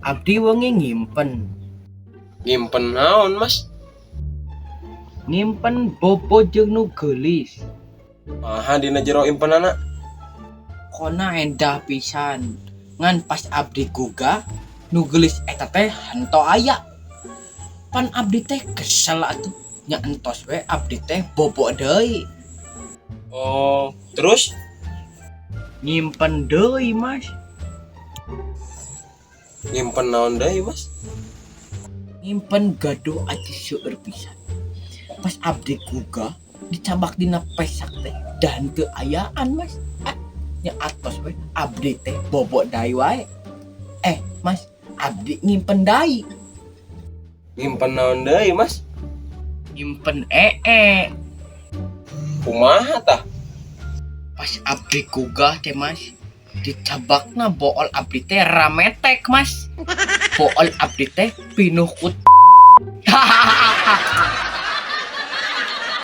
Abdi wengi ngimpen. Nyimpen naon, Mas? Ngimpen bobo jeung nu geulis. Maha dina jero impenana? Kona endah pisan. Ngan pas abdi gugah, nu geulis eta teh henteu aya. Pan abdi teh kesel atuh. Nya entos we abdi teh bobo deui. Oh, terus? Nyimpen deui, Mas. Nyimpen naon deui, Mas? Nyimpen gaduh aci seueur pisan. Pas abdi gugah, dicabak dina pesak teh dan teu ayaan, Mas. Ah, nya atos we abdi teh bobo deui wae. Eh, Mas, abdi nyimpen deui. Nyimpen naon deui, Mas? Nyimpen ee. Kumaha tah? Pas abdi gugah teh, Mas, dicabakna bool abdi teh rametek, Mas. Bool abdi teh pinuh ku. Hahaha.